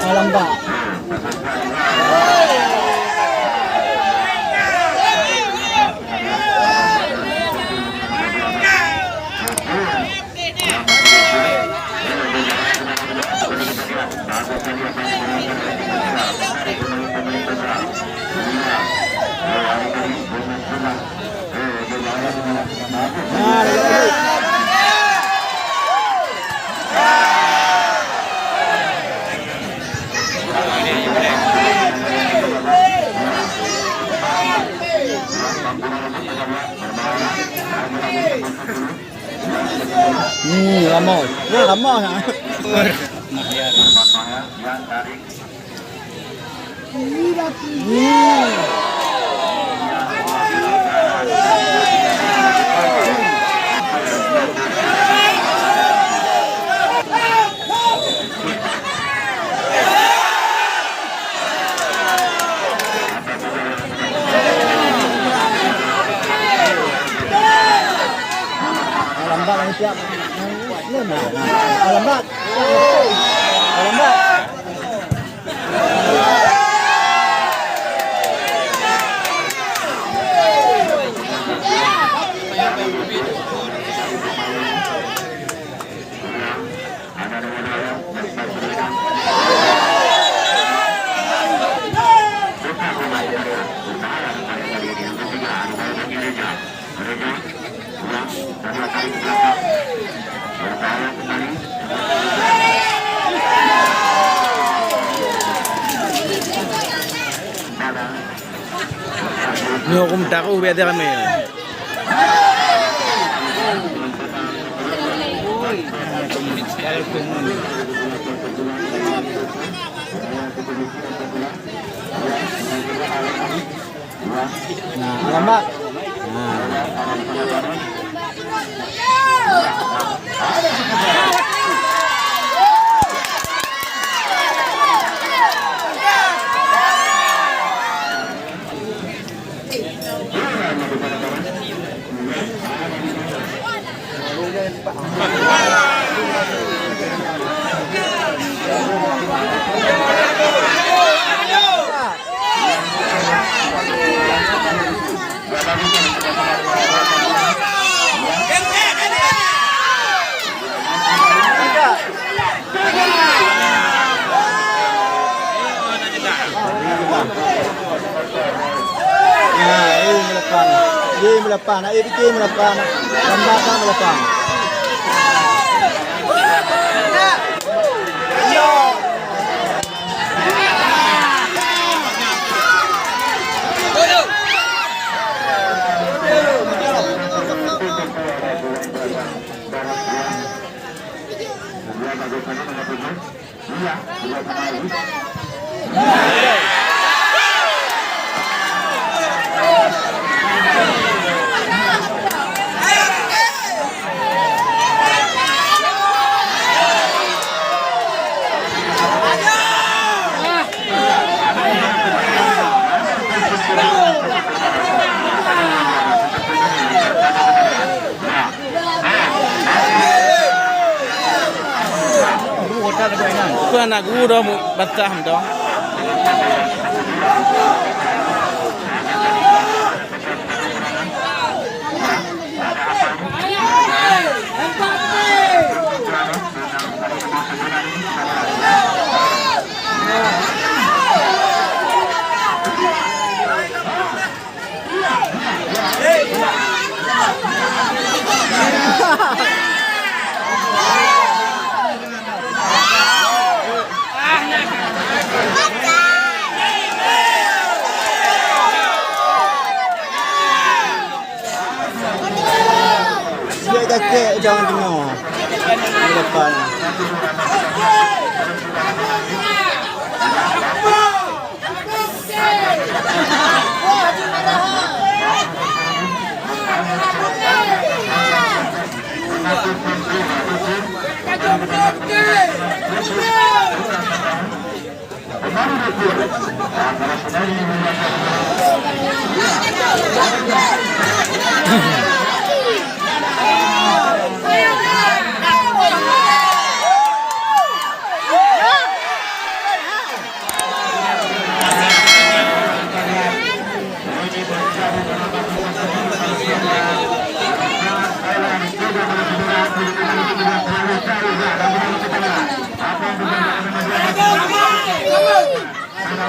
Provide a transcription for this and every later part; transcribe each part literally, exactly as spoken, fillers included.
Alam bak. Hmm, ramai. Wah, ramai, ha. Lambat, siap. Lambat. Lambat. Nyoe rum taru biasa ramé. Nah, lambat. Nah. Nah, eh, meulapang. Eh, meulapang. Nak eh, pike meulapang. Lambat tak meulapang. Keu aneuk guru dah mu-, basah mantong. Dia dah cek jangan dengar. Di depan. Nah,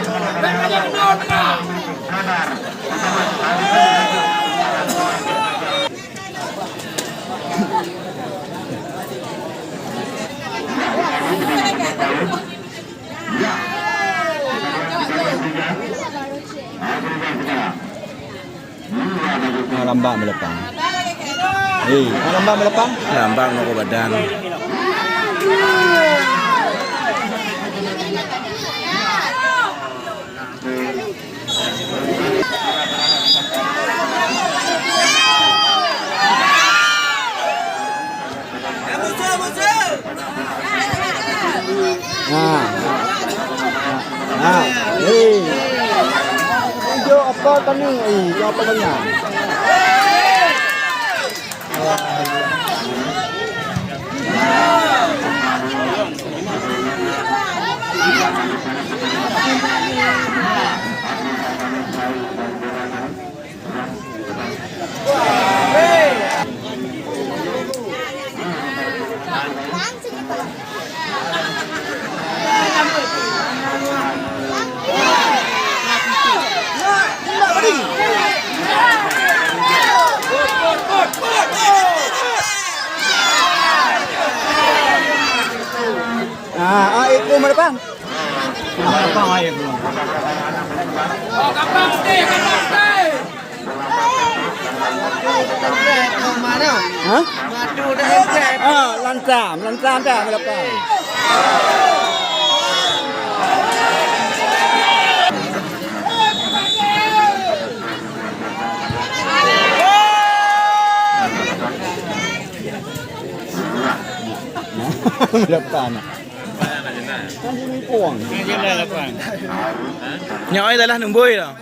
lambang meulepang. Hei, nah, lambang meulepang. Lambang ngon badan. Ha. Ha. Hei. Jok apa tanya? Eh, jok apa tanya? Ah, ah, itu meulepang. Hah? Ah, lansam, lansam dah meulepang. Meulepang. Kan sini puang. Nyoe adalah numbui lah.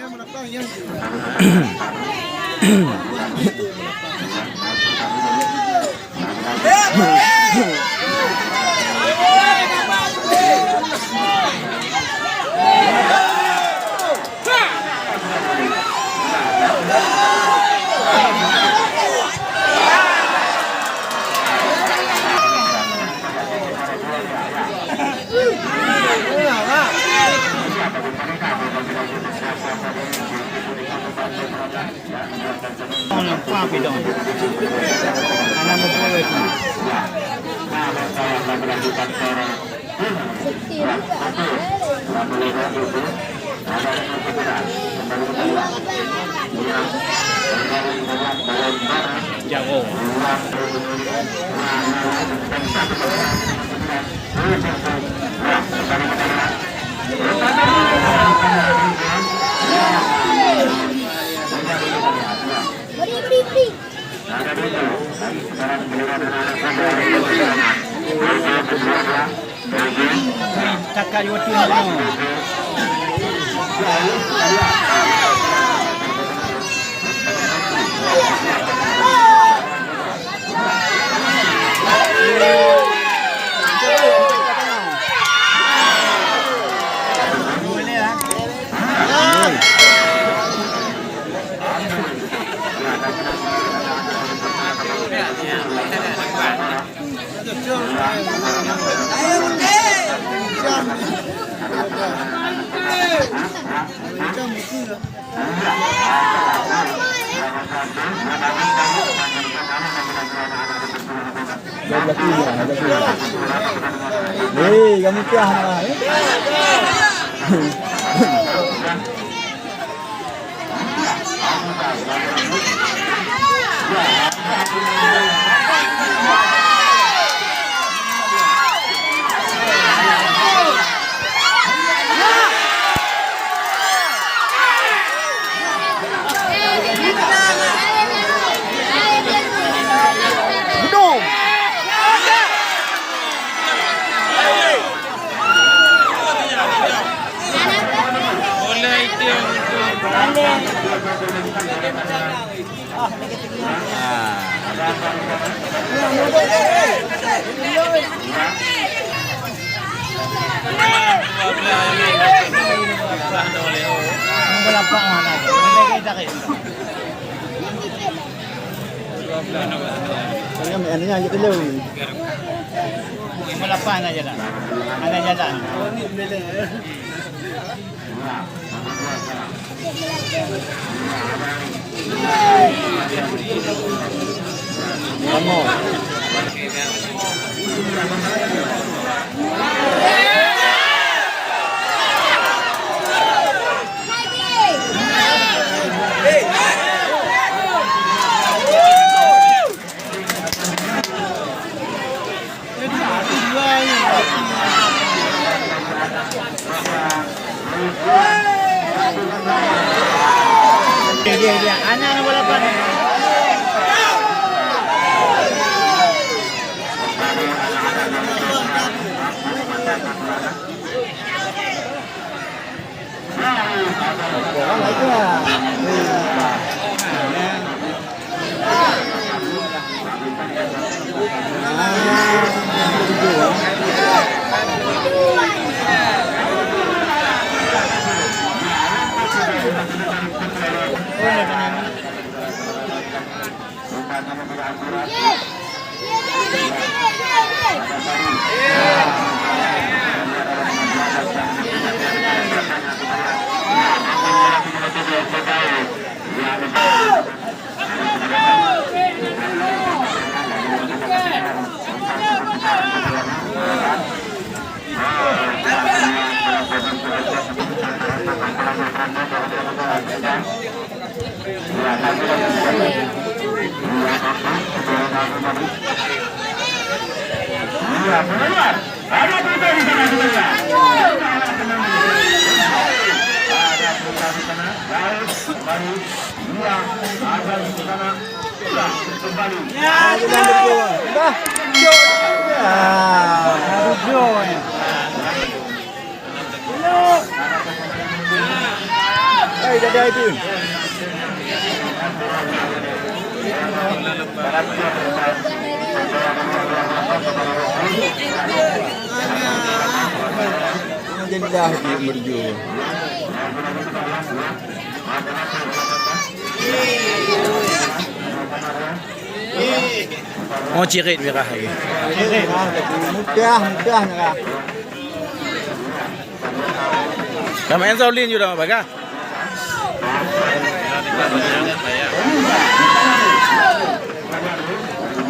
Hei, kamu kah malah, eh? Lima lapan aja dah. Ada jalan. Dia, dia, dia. Anak nombor lapan. Ya, sudah. Ya. Aduh, joy. Hai, dadah itu. Janganlah dia merjua. Oh, cirit mirah lagi. Mudah, mudah mirah. Dah main Shaolin juga dah, Abang, kah?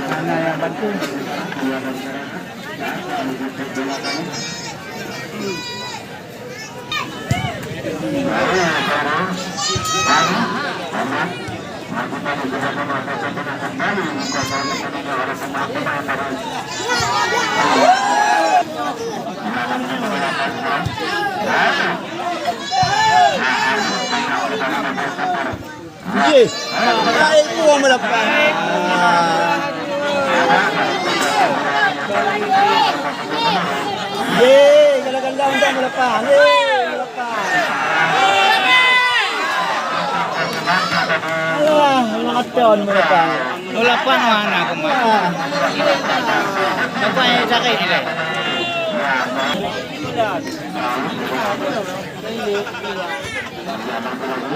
Mana yang bantu? Ye. Hai, buang bola. Ah. Ye, gala-gala undang bola. Ye, bola. Alah, mata ni bola. Bola mana aku main? Ah. Apa yang cari ni, leh?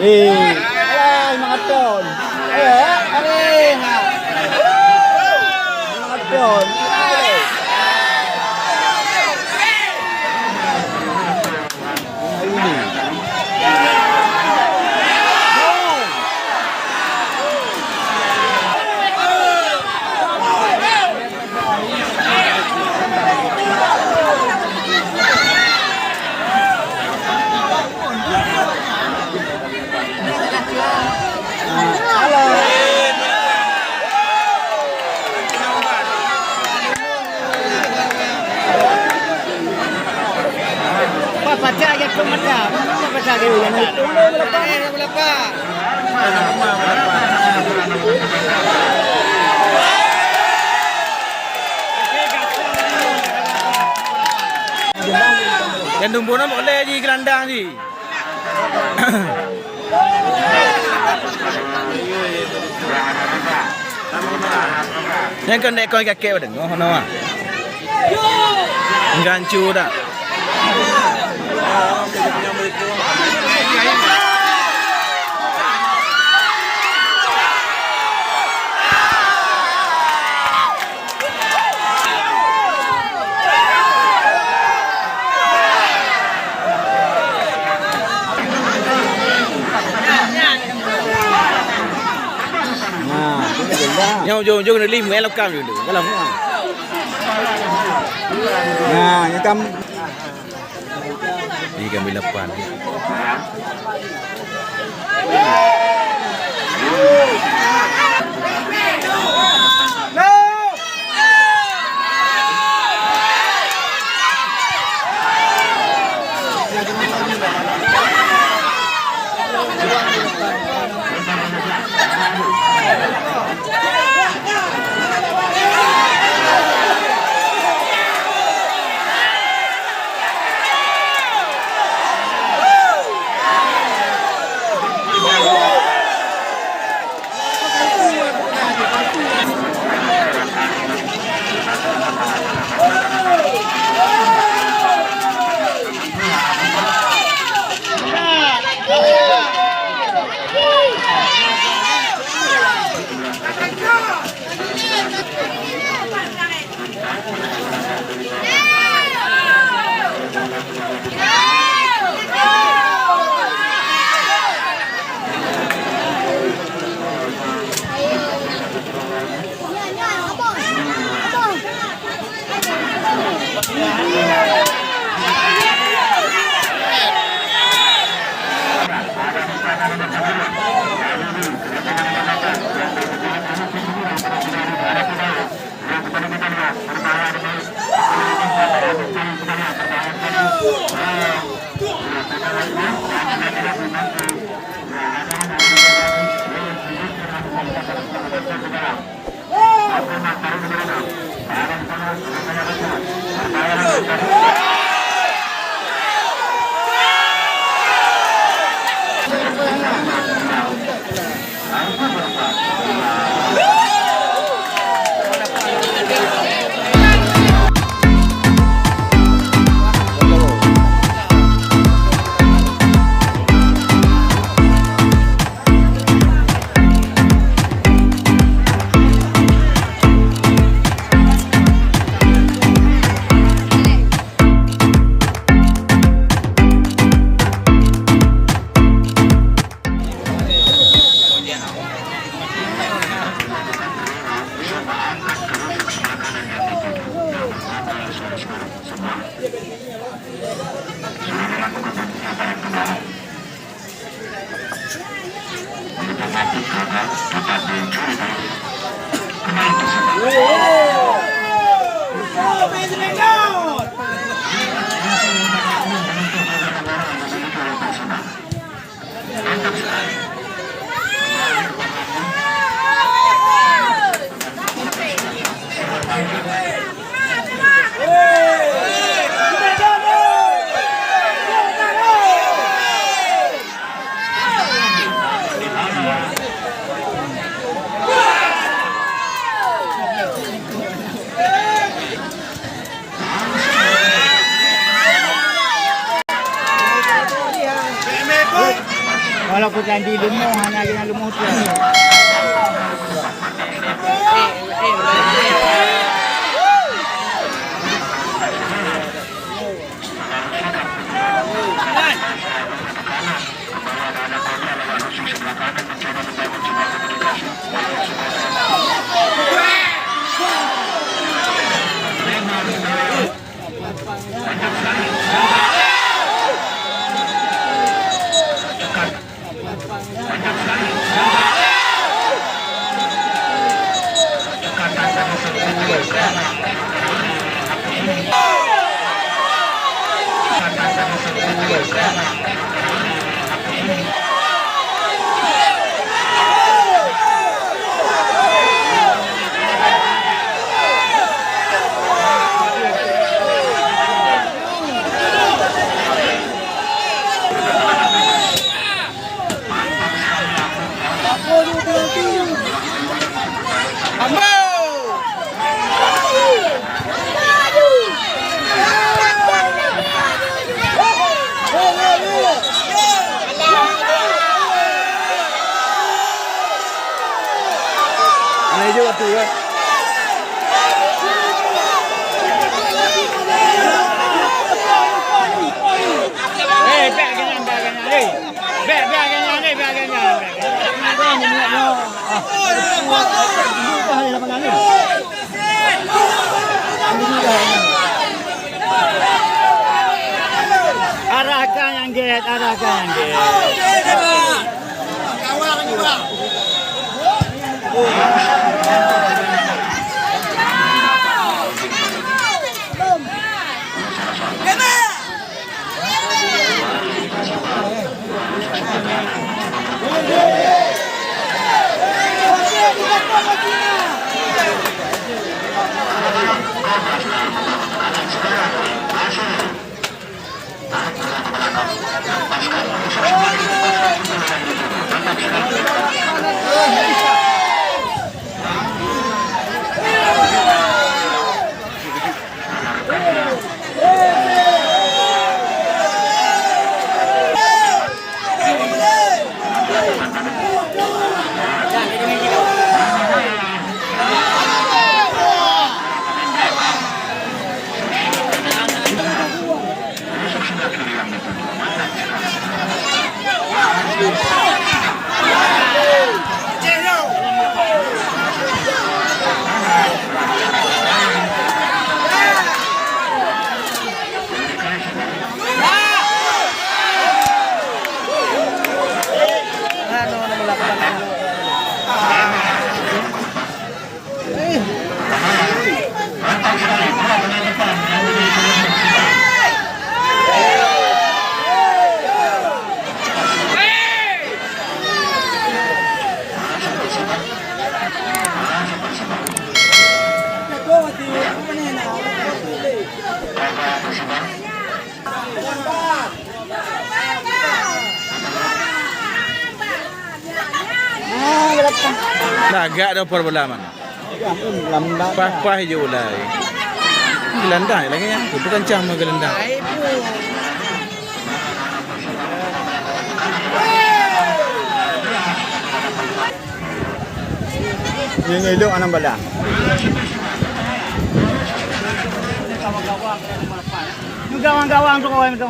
Eh, alah, lima ratus. Eh, eh, ha. Lima ratus. Ini. Pacak jak ke mata, pacak jak ke mata. Jantung bunoe boleh ji gelandang ji. Nyan kon dek kon kakek pada ngoh noah. Gancu dah. Nyoe ujong-ujong na lima lokam dulu. Kalau semua. Nah, ni kan. Ni kan bila pan. Walaupun tadi leumoh, hana keunan leumoh tu. Ayo, tu, ya. Eh, bèk keunan, bèk keunan, eh. Bèk, bèk keunan, eh, bèk keunan, bèk keunan. Arahkan nyang gét, arahkan nyang gét. Lagak dah por bola man. Pah-pah je ulai. Gelandang lagi nyan. Itu kan cah mah gelandang. Nyoe, nyoe, ilok anang balang. Gawang-gawang tu kawan tu.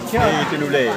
Hei, Teululée.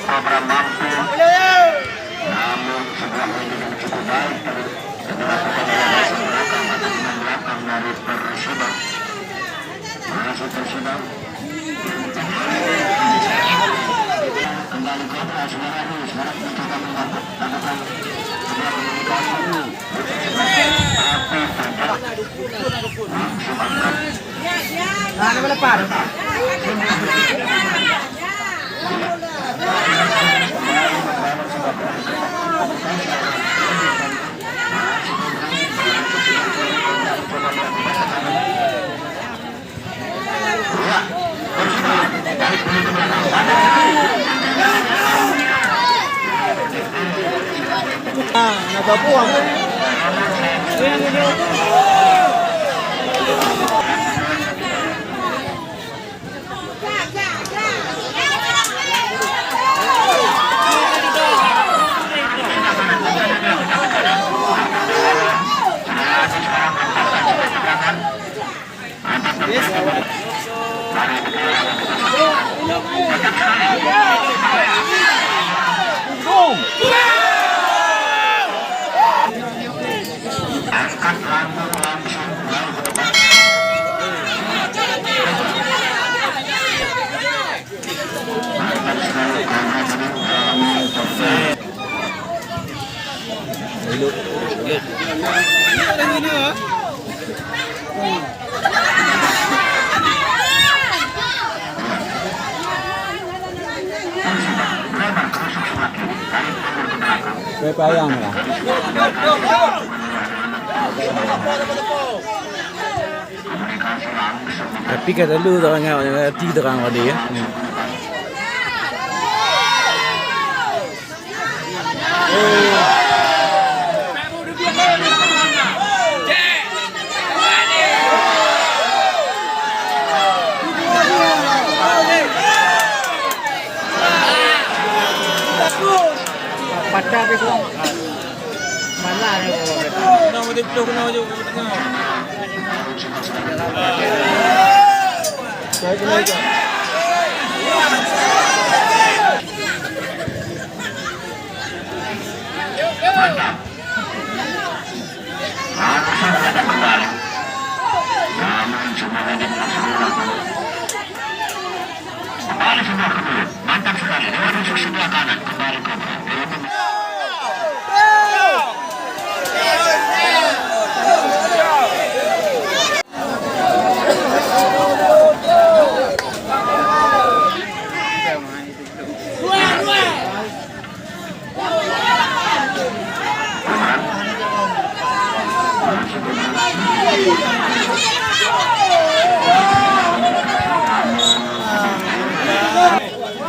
Kobra mampu, namun sebuah win yang cukup baik dilakukan oleh Persib Belakang atau pemain belakang dari Persiba. Masuk Persiba. Kembali Kobra, sebenarnya sekarang mencoba melakukan sebuah komunikasi. Tapi tidak. Langsung angkat. Payang lah. Tapi ka lalu terang, hati terang tadi ya. Hmm. Patah pih kurang. Malah ni. Kembali sebelah kedua, mantap sekali. Lewat rusuk sebelah kanan, kembali Kobra.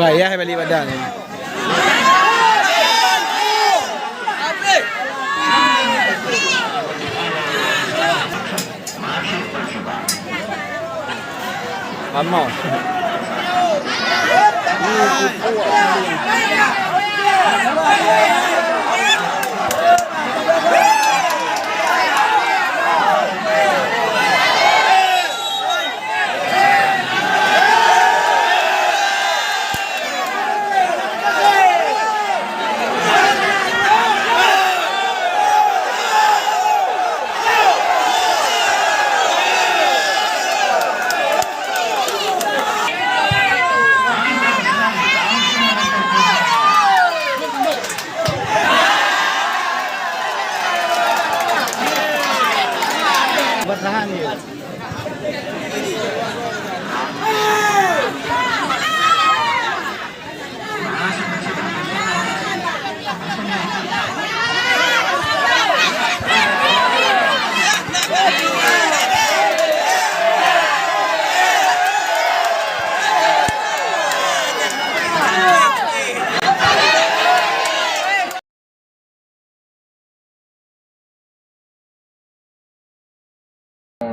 Payah balik badan ni. Lama. Bertahan ya.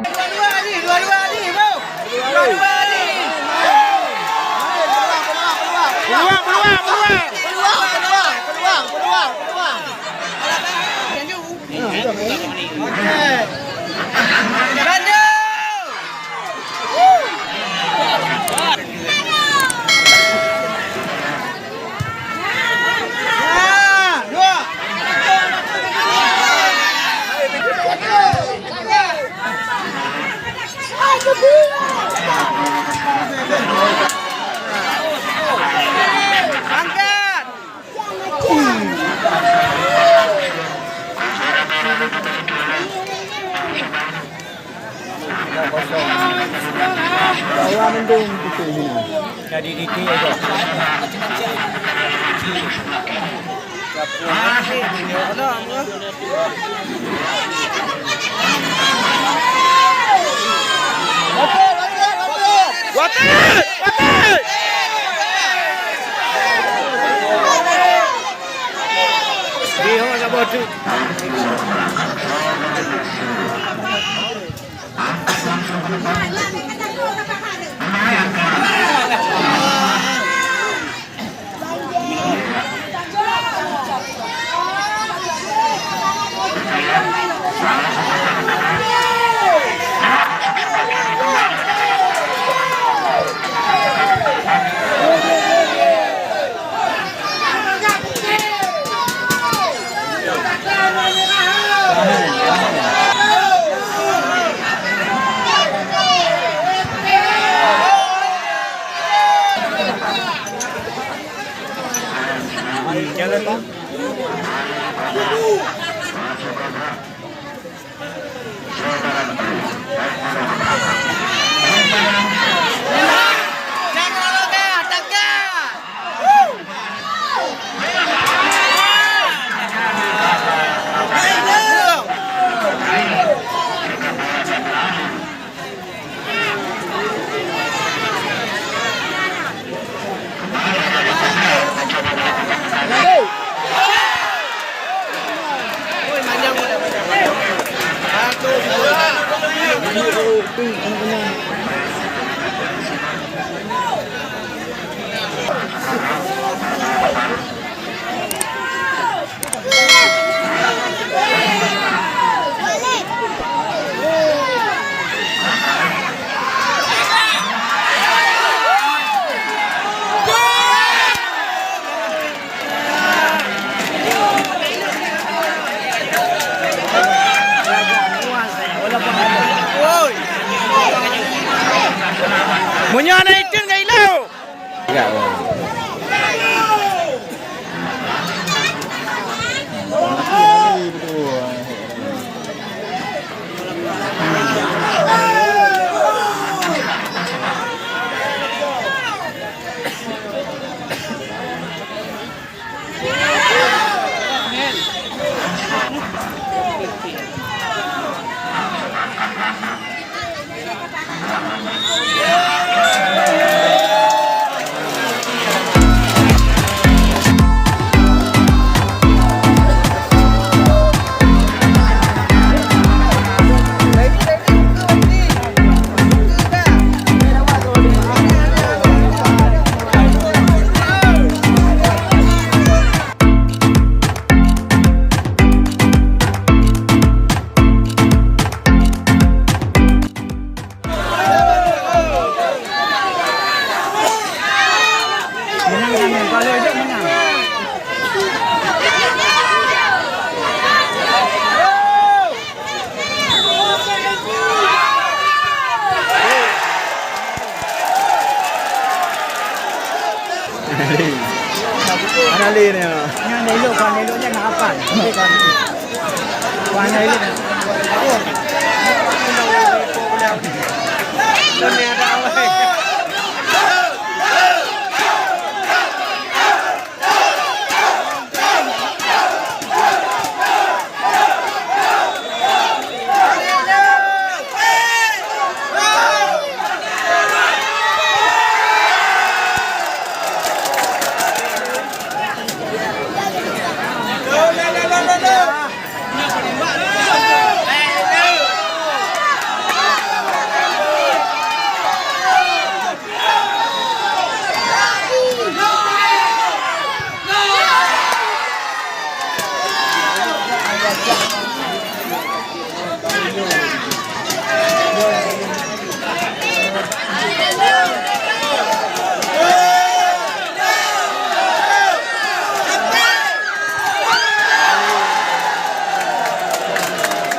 Dua-dua ni, dua-dua ni, bro. Dua-dua ni. Peluang, peluang, peluang. Peluang, peluang, peluang, peluang, peluang. Okey. Lanjut. Angkat! Jadi dikit aja. Wasit! Wasit! Di ho saboh tu. Meunyoe hana item ka ilok. Hana lé nyoe. Nyan lé lok, kon lé lok nyan harapan. Kon lé lok.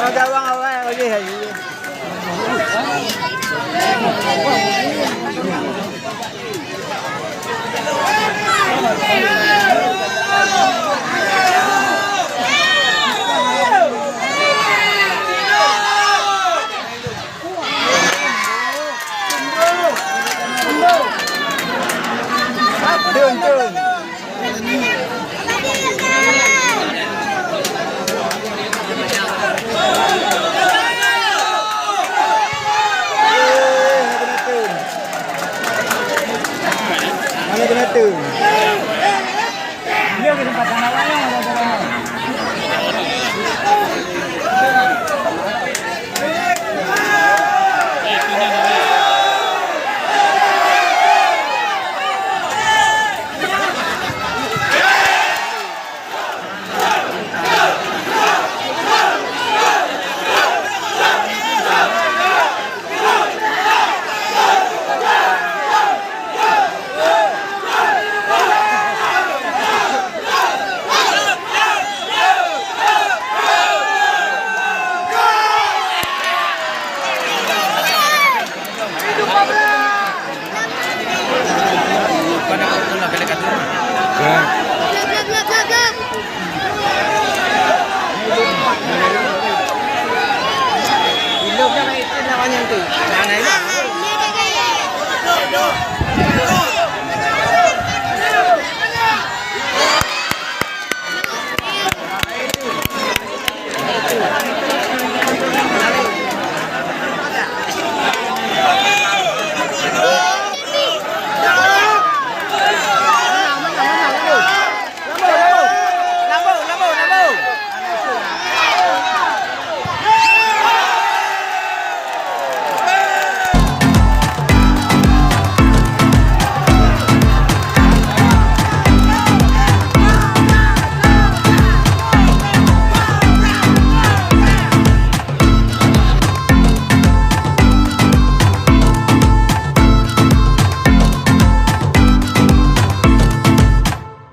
Gawang awai, oleh ayu. Dun, dun. Mana kena tu?